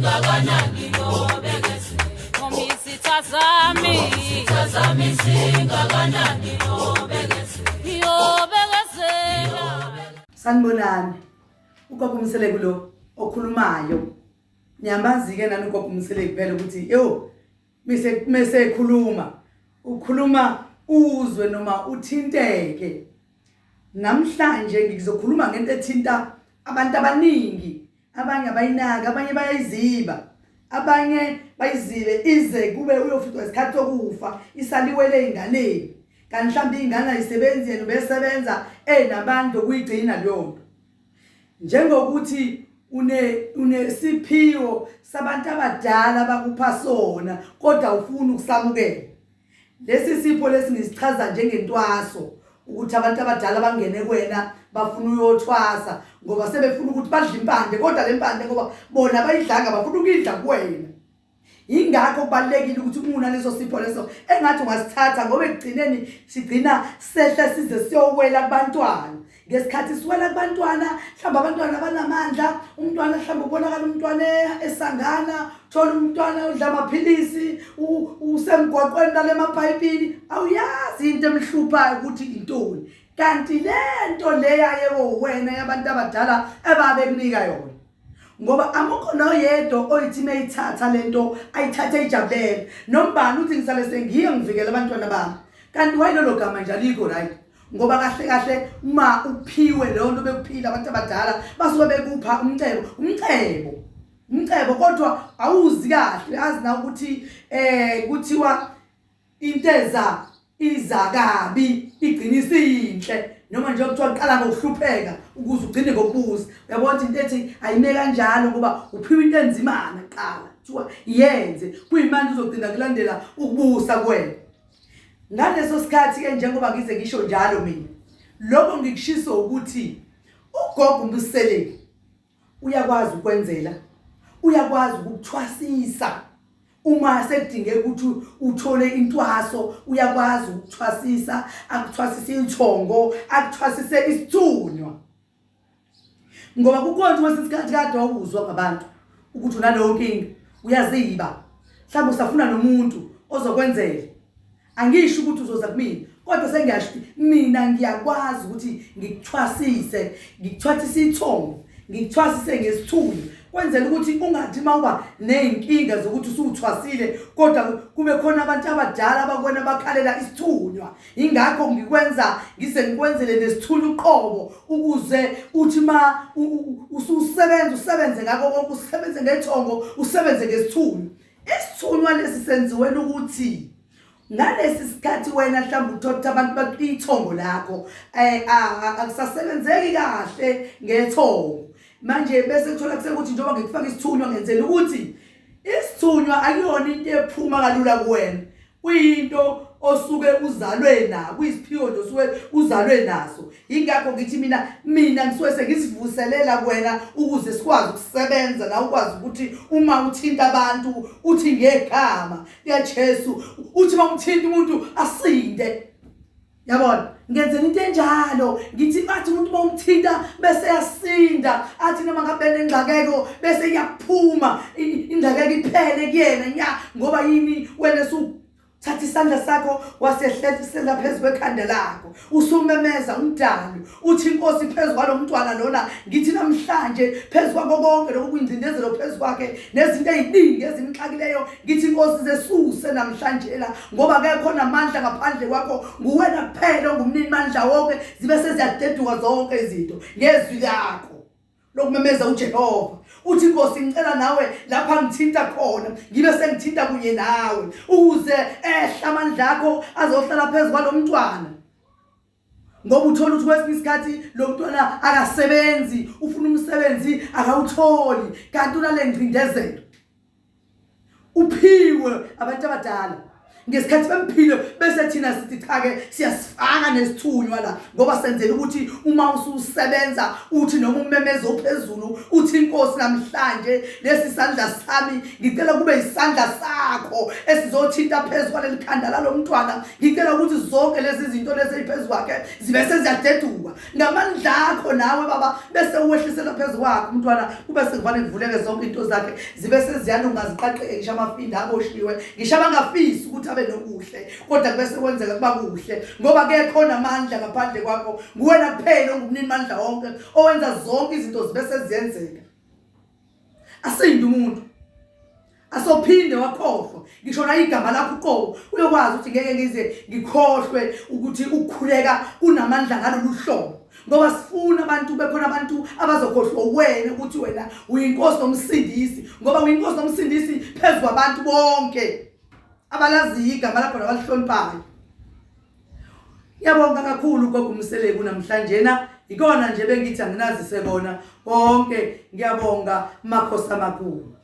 Singakanani nobekezela. Noma izitha zami. Izitha zami singakanani nobekezela. Ngiyobekezela. Sanibonani. Ugogo uMseleku lo okhulumayo. Niyamazi-ke nani ugogo uMseleku phela ukuthi yo mise mese ekhuluma ukhuluma uzwe noma uthinteke. Namhlanje ngizokhuluma ngento ethinta abantu abaningi, abanye abayinaki, abanye bayayiziba, abanye bayizibe ize kube uyoficwa isikhathi sokufa isaliwele ey'nganeni. Kanti mhlawumbe iy'ngane ayisebenzi yena ubesebenza enamandla okuyigcina leyo nto. Njengokuthi une unesiphiwo sabantu abadala abakupha sona kodwa awufuni ukusamukela. Lesi sipho lesi ngisichaza njengentwaso ukuthi abantu abadala bangene kuwena bafuna uyothwasa ngoba sebefuna ukuthi badle impande kodwa le mpande ngoba bona abayidlanga bafuna ukuyidla kuwena. Yingakho kubalulekile ukuthi uma unaleso sipho leso engathi ungasithatha ngoba ekugcineni sigcina sehla size siyowela kubantwana. Ngesikhathi siwela kubantwana mhlawumbe abantwana abanamandla umntwana mhlawumbe ubonakala umntwana esangana thola umntwana udla amaphilisi usemgwaqweni lale emapayipini awuyazi into emhluphayo ukuthi intoni kanti lento leya yebo wena yabantu abadala ebabekunika yona ngoba amukho noyedwa oyithi meyithatha lento ayithathe ijabulele nombani uthi ngisale sengiye ngivikela abantwana bami kanti wayilolo gama nje alikho right ngoba kahle kahle uma uphiwe leyo nto bekuphila abantu abadala basuke bekupha umcebo umcebo umcebo kodwa awuzi kahle uyazi na ukuthi eh kuthiwa inteza iza kabi igcina isiyinhle noma nje kuthiwa qala ngokuhlupheka ukuze ugcine ngokubuza uyabona ukuthi into ethi ayime kanjalo ngoba uphiwa into enzimana kuqala kuthiwa yenze kuyimanje uzogcina kulandela ukubusa kuwena Ngaleso sikhathi-ke njengoba ngize ngisho njalo mina, lokho ngikushiso ukuthi ugogo uMbuseleki uyakwazi ukwenzela, uyakwazi ukukuthwasisa uma sekudingeka ukuthi uthole intwaso, uyakwazi ukukuthwasisa, akuthwasise ithongo, akuthwasise isithunywa. Ngoba kukhona kwesinye isikhathi kade wawuzwa ngabantu ukuthi unaleyo nkinga, uyaziba. Mhlawumbe usafuna nomuntu ozokwenzela. Angisho ukuthi uzoza kumina, kodwa sengiyasho ukuthi mina ngiyakwazi ukuthi ngikuthwasise, ngikuthwathise ithongo, ngikuthwasise ngesithunywa. Kwenzela ukuthi ungathi uma uba ney'nkinga zokuthi usuthwasile kodwa kube khona abantu abadala abakuwena bakhalela isithunywa. Ingakho ngikwenza ngize ngikwenzele nesithunywa uqobo ukuze uthi ma ususebenza usebenze ngakho konke usebenze ngethongo usebenze ngesithunywa. Isithunywa lesi senziwela ukuthi ngalesi sikhathi wena mhlawumbe uthola ukuthi abantu bathi ithongo lakho eh akusasebenzeki kahle ngethongo manje bese kuthola kusekuthi njengoba ngikufaka isithunywa ngenzela ukuthi isithunywa akuyona into ephuma kalula kuwena Kuyinto osuke uzalwe na kuyisiphiwo nje osuke uzalwe naso ingakho ngithi mina mina ngisuke sengisivuselela kuwena ukuze sikwazi ukusebenza na ukwazi ukuthi uma uthinta abantu uthi ngegama likaJesu uthi uma uthinta umuntu asinde Yabona, ngenzela into enjalo ngithi bathi umuntu uma umthinta bese yasinda athi noma ngabe nengxakeko bese iyaphuma ingxakeko iphele kuyena nya ngoba yini wena thatha isandla sakho wasehlelisela phezu kwekhanda lakho usumemeza umdali uthi inkosi phezu kwalo mntwana lona ngithi namhlanje phezu kwako konke lokhu kuyingcindezelo phezu kwakhe nezinto eziningi ezimxakileyo ngithi inkosi zesuse namhlanje la ngoba akekho namandla ngaphandle kwakho nguwena kuphela ongumnini mandla wonke zibe seziyadeduka zonke izinto ngezwi lakho lokumemeza uJehova uthi inkosi ngicela nawe lapha ngithinta khona ngibe sengithinta kunye nawe ukuze ehla amandla akho azohlala phezu kwalomntwana ngoba uthola ukuthi kwesinye isikhathi lo mntwana akasebenzi ufuna umsebenzi akawutholi kanti unale ngcindezelo uphiwe abantu abadala. Ngesikhathi bemphile bese thina sithi cha ke siyasifaka nesithunywa la ngoba senzela ukuthi uma ususebenza uthi noma umemeza ophezulu uthi inkosi namhlanje lesi sandla sami ngicela kube isandla sakho esizothinta phezu kwaleli khanda lalomntwana ngicela ukuthi zonke lezi zinto lezi eziphezu kwakhe zibe seziyadeduka ngamandla akho nawe baba bese uwehlisela phezu kwakhe umntwana kube sekuvane kuvuleke zonke into zakhe zibe seziyalunga ziqaqeke ngisho amafinda aboshiwe ngisho abangafisi ukuthi abe nokuhle kodwa kube sekwenzeka kuba kuhle ngoba kekho namandla ngaphandle kwakho nguwena kuphela ongumnini mandla wonke owenza zonke izinto zibe seziyenzeka asinde umuntu asophinde wakhohlwa ngisho na igama lakho uqobo uyokwazi ukuthi ngeke ngize ngikhohlwe ukuthi ukukhuleka kunamandla ngalolu hlobo ngoba sifuna abantu bekhona abantu abazokhohlwa wena ukuthi wena uyinkosi nomsindisi ngoba uyinkosi nomsindisi phezu kwabantu bonke abalaziyo igama lakho nabalihloniphayo Ngiyabonga kakhulu gogo Mseleku namhlanjena ikona nje bengithi anginazise kona konke ngiyabonga makhosi amakhulu.